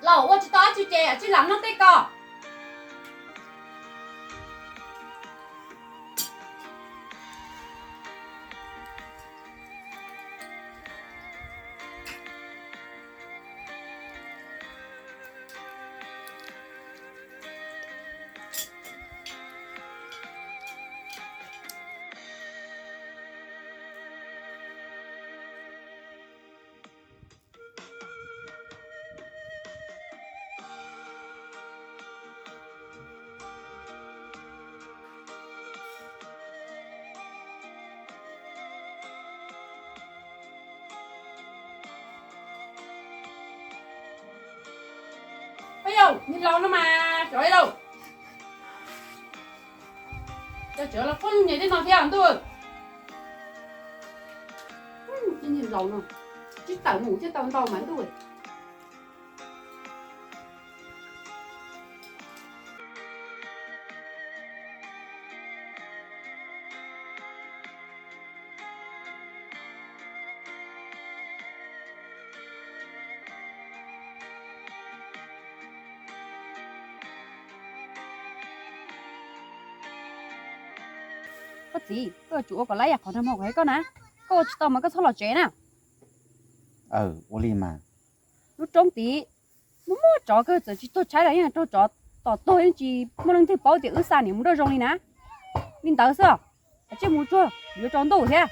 Laus ua tsis tau dab tsi ces tsij lam noj tej ko. Ov yau, niag laus no mas, cov laus, cov tsov los poj niam tej no thiab ntuj. Niag laus no, tsis tawm mus thiaj tau ntau mas ntuj. Koj txiv, koj yuav tsum ua kom lab yam qhov nag hmo kuv hais koj na. Koj ua tsis tau mas koj txhob los tsev na. Aw, ua li mas. Lub roob tid, muaj muaj tsov kawg, txawm tsis tuag tshaib los yeej raug tsov tom tuag, yeej tsis muaj leej twg paub tias wb xa niam mus nroj zoo li na. Li ntawd xwb, tsij mus tsuag yuav tsaus ntuj thiab.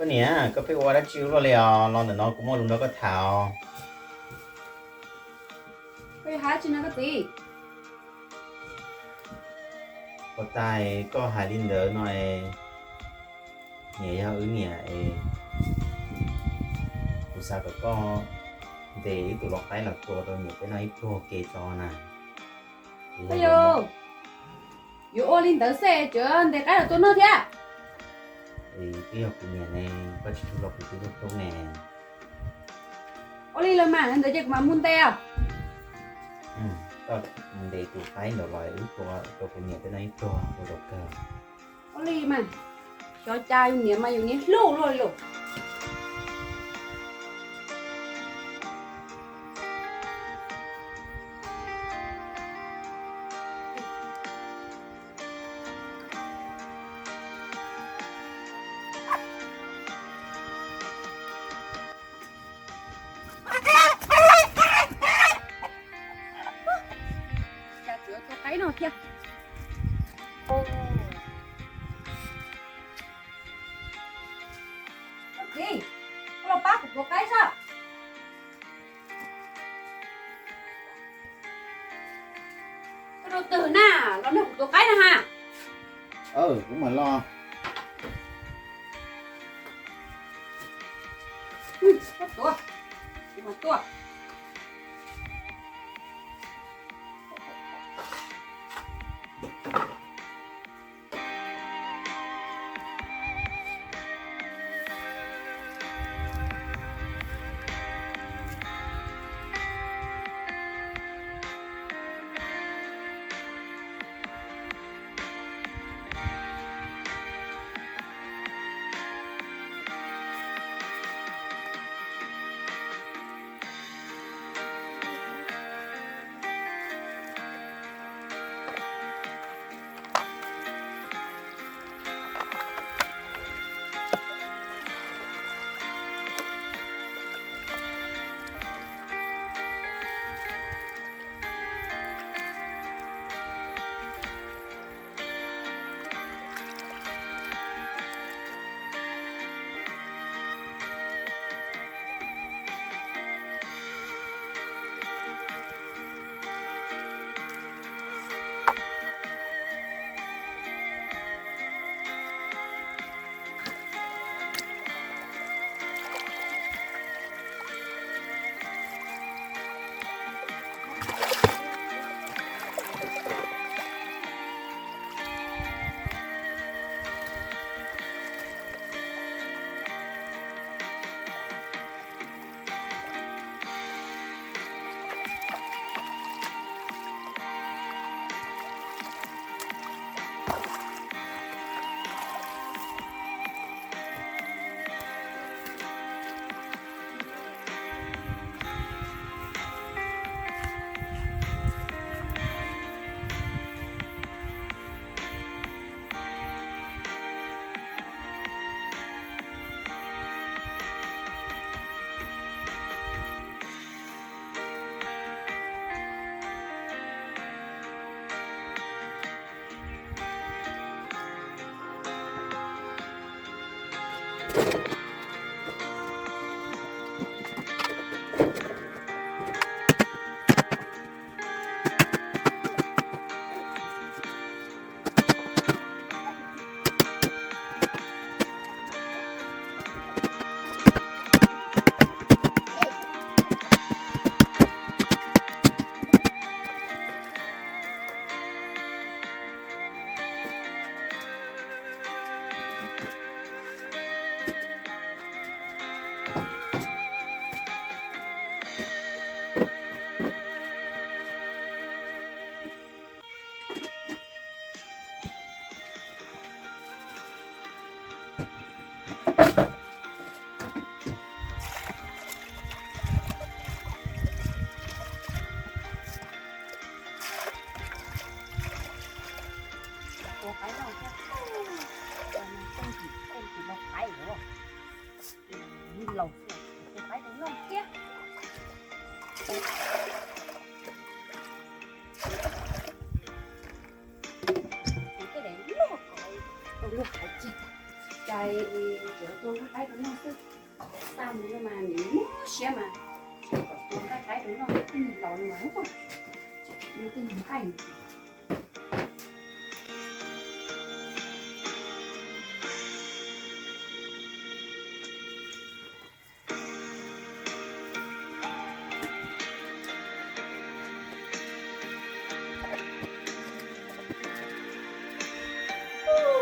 Koj niam, koj pheej ua dab tsi luaj li os? Los ntawm no kuv muaj lus nrog koj tham os. Koj yuav hais dab tsi no koj txiv? Puas tas koj hais li ntawd no es, niam yog wb niam es, kuv xav kom koj ntes ib tug lau qaib los tua rau niam peb no ib pluag ke tso na. Ov yau, yuav ua li ntawd xwb tseem ntes qaib los tua noj thiab. Twb yog kuv niam ne, koj tsis tshua los kuv twb tub tub ne. Ua li los mas, ntawd ces kuv mam mus ntes os. Koj mus ntes tus qaib ntawd los wb tua rau kuv niam peb no ib pluag ua zaum kawg. Ua li mas, xyov cas yus niam mas yus niam hlub luaj li lauj. Cas tsuas tua qaib no thiab. Koj los pab kuv tua qaib saib. Koj rau twg na, los nrog kuv tua qaib na ha. Kuv mam los. Koj tua, kuv mam tua. Ces cov tua qaib rau noj xwb, tag mus no mas nws muab siab mas, kom tua qaib rau noj, tej laus no mas, tej nqaij.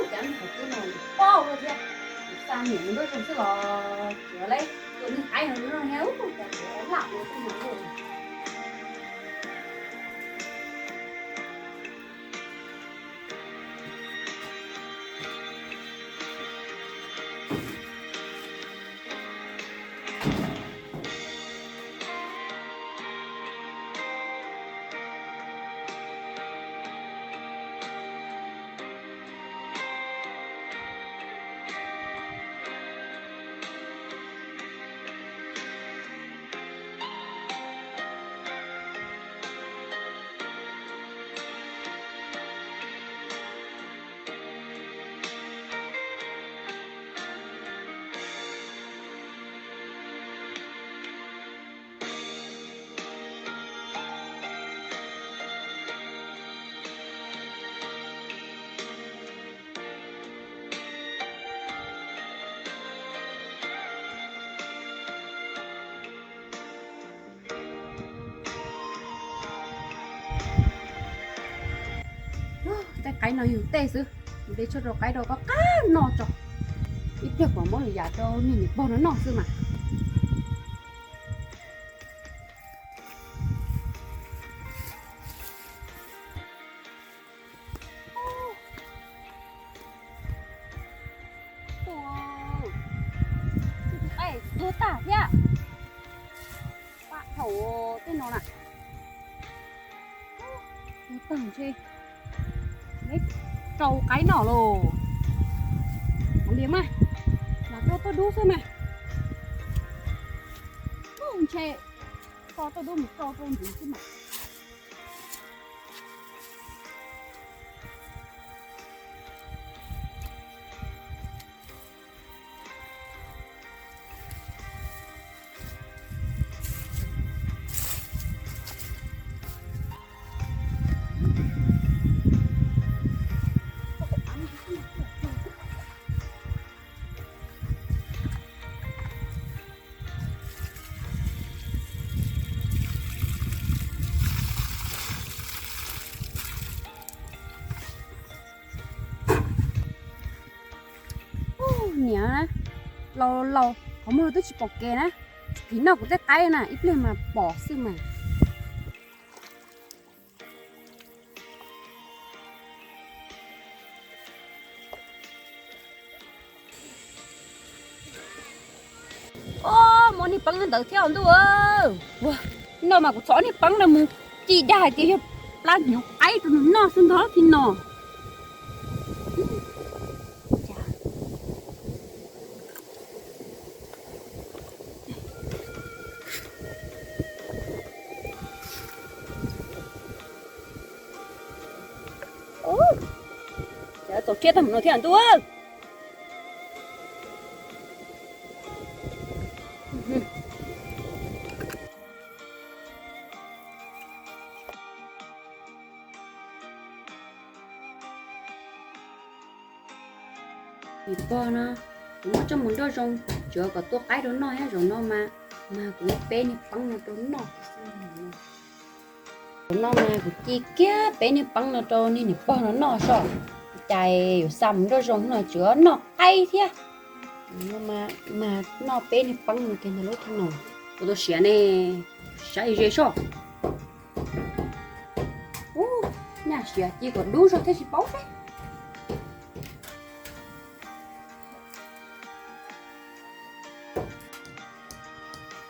Cov neeg qhov twb no pob ua thiab, xa niam nws npawb zoo xwb los tsuav lawv tua niag qaib no noj thiab, cas tsuav lam ua tej no ua. Tej qaib no yug tej xwb, mus de tshuaj rau qaib rau koj qab noj tso. Ib pliag kuv muab lwm yam rau niag niam pog no noj xwb mas. Tus qaib tuag tag thiab. Pab thaum tej no na. Tuag tag ntshe neb rau qaib noj los. Ua li mas, lam rau tuaj dub xwb mas. Ntshe koj tuaj dub mus rau rau ntxiv xwb mas. Niam, laus laus qhov muag twb tsis pom kev na. Phim noj kuv tej qaib na, ib pliag mas pom xwb mas. Ob, muaj niag peeb ntawd thiab ntuj. Ua, no mas kuv txhob niag peeb no mus ci dag hais tias yog plab hnyuv qaib rau nws noj xwb ntag thiab no. Txaus siab tag mus no thiab ntuj. Niam pog no, kuv muab coj mus nroj zoo, tsuav kom tuaj qaib rau noj thiab. Zaum no mas, mas kuv peb niag peeb no rau noj. Zaum no mas kuv ci kiag peb niag peeb no rau niag niam pog no noj soj. Cas yuav xa mus nroj zoo no tsuav noj qaib thiab. Zaum no mas, mas noj peb niag peeb no kiag ntag lub thaj no. Kuv tau siav ne, saib ze soj. Ub, nyaj siav ci kom dub zog thiab tsis paub seb.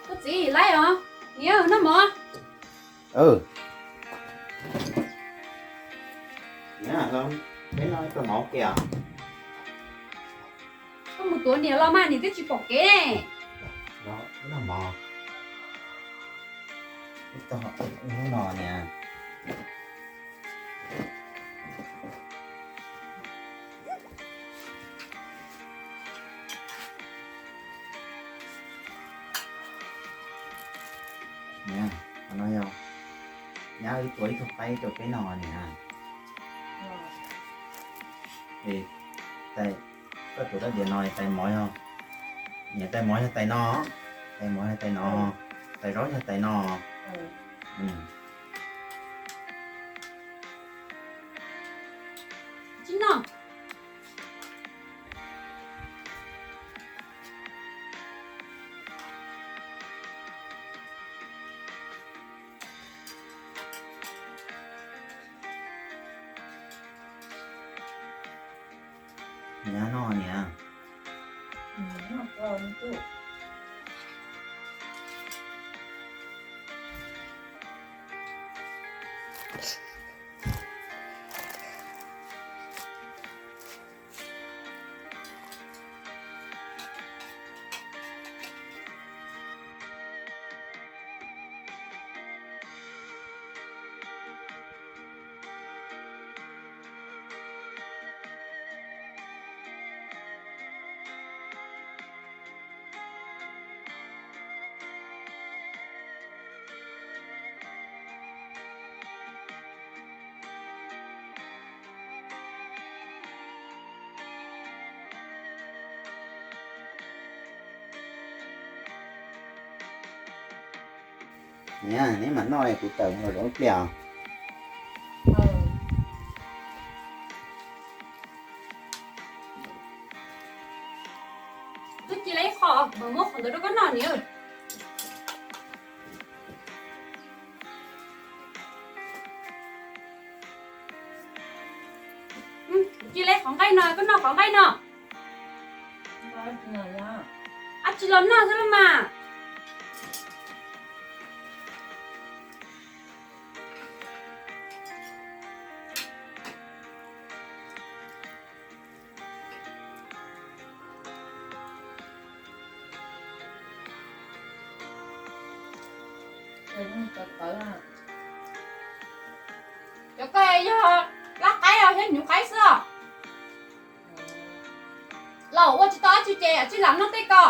Koj txiv, laib os, niam, noj mov. Peb noj ib tug mov kiag. Koj mus tuav niam los mas niam twb tsis pom kev ne. Noj mov. Ib tug no niam. Niam, qhov no yog nyab wb tuav ib tug qaib rau peb noj niam. Es tais, koj tuav rab diav no, tais mov yog, niam, tais mov yog tais no, tais mov yog tais no, tais zaub yog tais no. Tsis noj. Niam, noj niam. Niam, neb mam noj, kuv tawm mus zov ib pliag. Twb ci lawm ib qho, mam muab qhov ntawd rau koj noj niam. Ci lawm qhov nqaij no, koj noj qhov nqaij no. Ab, tsis los noj xwb los mas. Cov ko yog lab qaib os thiab hnyuv qaib xwb os. Los ua tsis tau dab tsi ces tsij lam noj tej ko.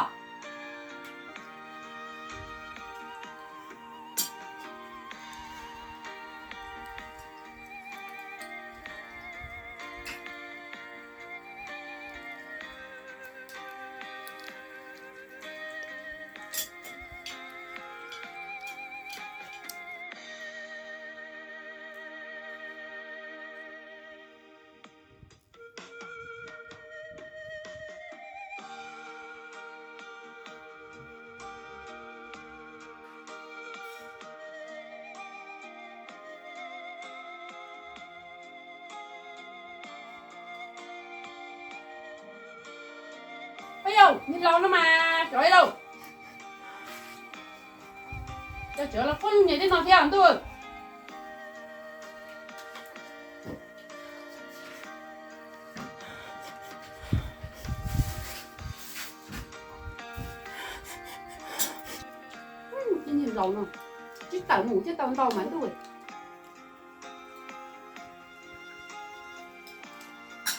Ua yau, nws laus no mas tsov li lauj. Cov tsov los quaj niam tej no thiab ntuj. Niag laus no, tsis tawm mus thiaj tau ntau mas ntuj.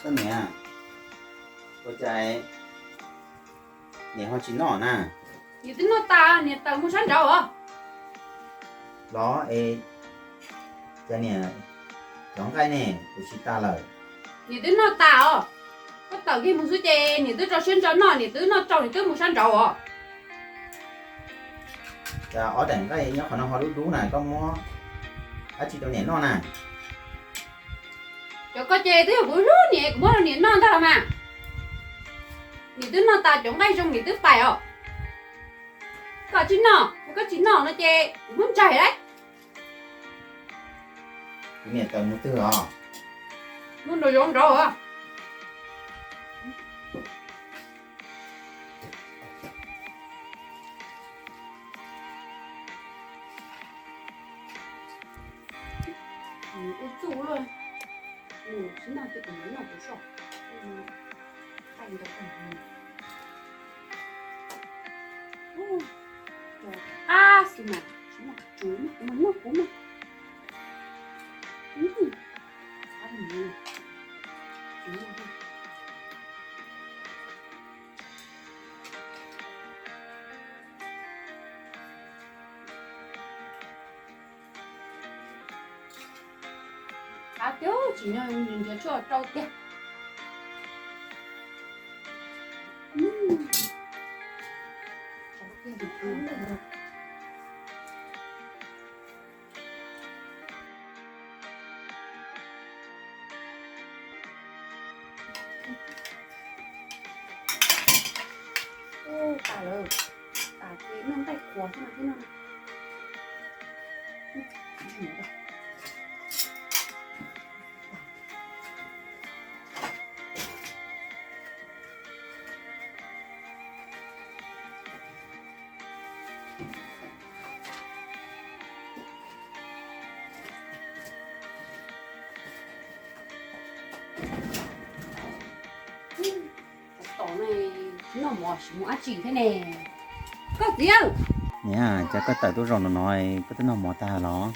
Koj niam, ua cas niam ho tsis noj na? Niam twb noj tas, niam tawm mus sab nraud os. Los es, cas niam cov nqaij ne, kuv tsis tas lawm. Niam twb noj tas os. Koj tawm kiag mus xwb ces niam twb rau siab ntso noj, niam twb noj tsau, niam twb mus sab nraud os. Cas ob daim nqaij nyob qhov no ho dub dub na, koj muab dab tsi rau niam noj na? Cov koj ces twb yog kuv hlub niam, kuv muab rau niam noj ntag los mas. Niam twb noj tas cov nqaij zoo niam twb pais os. Koj tsis noj, yog koj tsis noj no ces kuv muab ntsaig lawm. Kuv niam tawm mus twg os? Mus nraum zoov nraud os. Ua txuj luaj, tsis noj ces kuv mam noj kuv soj. Qab xwb mas, tsis noj kuv mas, kuv mas noj kuv mas. Qab tiag, tsis nyob nrhiav tshuaj rau tiag. Ub, tas lawm, tas ces noj nqaij qhuav xwb mas thiab no. Tom no tsis noj mov, tsis mus dab tsi thiab ne. Koj txiv, niam, cas koj tawm tuaj zaum no no, koj twb noj mov tag los?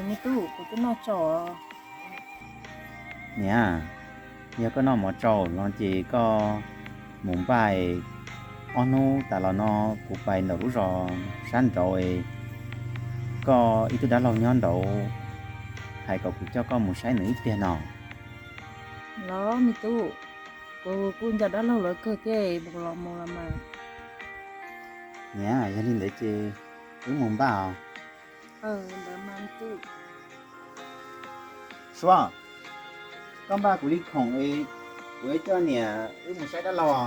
Me tub, kuv twb noj tsau. Niam, yog koj noj mov tsau no ces koj mus npaj, ob hnub tas los no kuv pais ntawm lub zos sab nraud, koj ib tug dab laug nyob nraud, hais kom kuv coj koj mus saib nws ib pliag no. Los me tub, kuv kuj nco dab laug lawv kawg thiab, mus los mus los mas. Niam, yog li ntawd ces wb mus npaj os. Suab, koj npaj kuv li khoom es kuv coj niam wb mus saib dab laug os.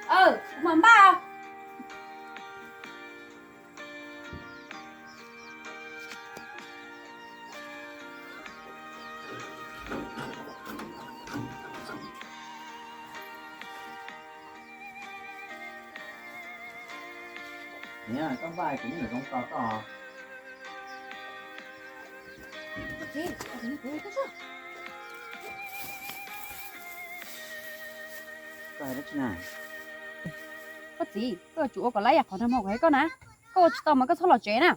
Kuv mam npaj. Niam, koj npaj kuv nyob nraum zoov tos koj. Koj hais dab tsi na? Koj txiv, koj yuav tsum ua kom lab yam qhov nag hmo kuv hais koj na. Koj ua tsis tau mas koj txhob los tsev na.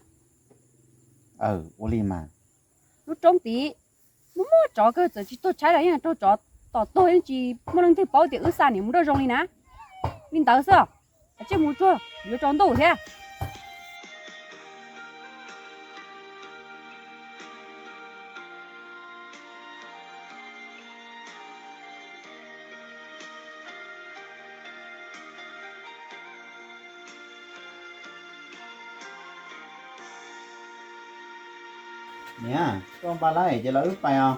Aw, ua li mas. Lub roob tid muaj muaj tsov kawg, txawm tsis tuag tshaib los yeej raug tsov tom tuag, yeej tsis muaj leej twg paub tias wb xa niam mus nroj zoo li na. Li ntawd xwb, tsiaj mus tsuag yuav tsaus ntuj thiab. Niam, koj npaj lab ces los wb pais os.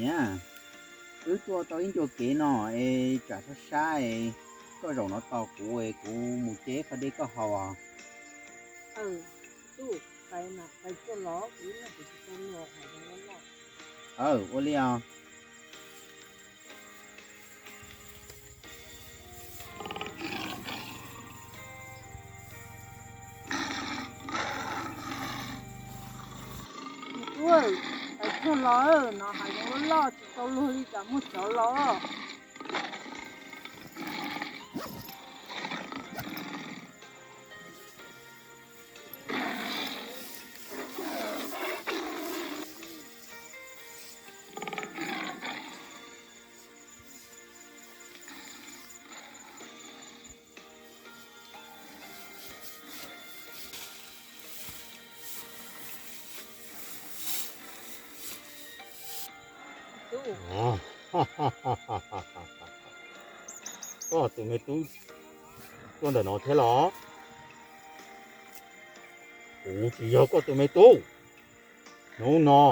Niam, wb tuaj tau ib ncua kev no es tsam sab sab es koj zaum no tos kuv es kuv mus ce qhov dej koj haus os. Aw, ua li os. Tus, tais tsuag los no hav zoov loj loj tsis tau luag li cas muaj tsov los. Koj tus me tub tuaj ntawm no thiab los? Kuv tsis yog koj tus me tub. Hnub no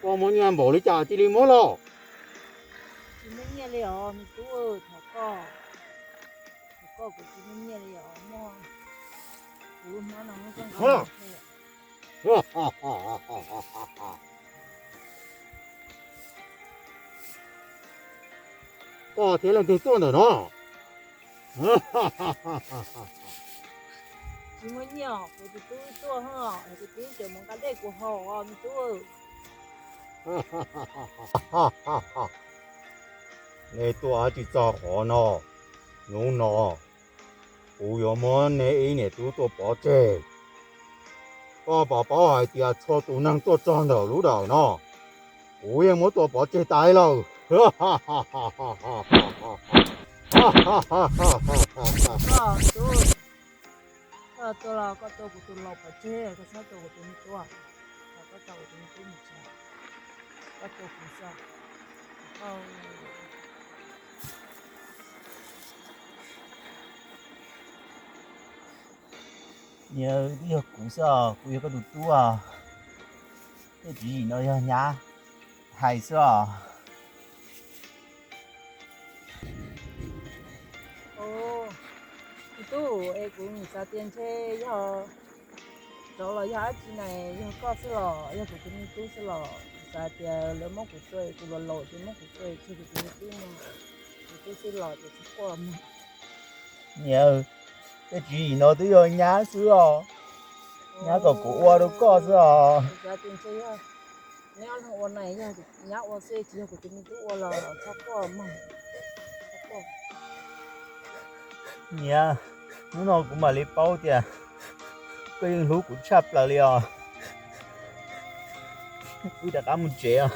koj muaj nyiaj npaum li cas cia li muab los. Tsis muaj nyiaj li os me tub, thov koj, thov koj, kuv tsis muaj nyiaj li os, muaj kuv lub hnab no muaj koj nqa. Koj thiab leej twg tuaj ntawm no? Tsis muaj nyiaj, kuv tus tub tuaj, kuv tus tub tseem mus nqa dej kuv haus os me tub. Nej tuaj tsis txog qhov no, hnub no kuv yuav muab nej ib niam tub tuaj pov tseg. Koj puas paub hais tias txhua tus neeg tuaj txog ntawm lub dawm no, kuv yeej muab tua pov tseg tas lawm. Koj tua los koj tua kuv tus laus pov tseg, koj txhob tua kuv tus me tub. Koj tua kuv tus me tub mus tsev, koj tua kuv xwb. Niam, twb yog kuv xwb os, kuv yog koj tus tub os. Tej tswv yim no yog nyab hais xwb os. Tus tub, es kuv xav tias ntshe yog tsov los yog dab tsi na, yog koj xwb los yog kuv tus me tub xwb los. Kuv xav tias lawv muab kuv tua, kuv los laus ces muab kuv tua tseg, kuv tus me tub no, kuv tub xwb los ces tsis quaj mog. Niam, tej tswv yim no twb yog nyab xwb os. Nyab kom kuv ua rau koj xwb os. Kuv xav tias ntshe yog neb ob leeg ua na, yog nyab ua xwb tsis yog kuv tus me tub ua los txhob quaj mog. Niam, hnub no kuv mam li paub tias koj yeej hlub kuv tshaj plaws li os. Wb rov qab mus tsev os.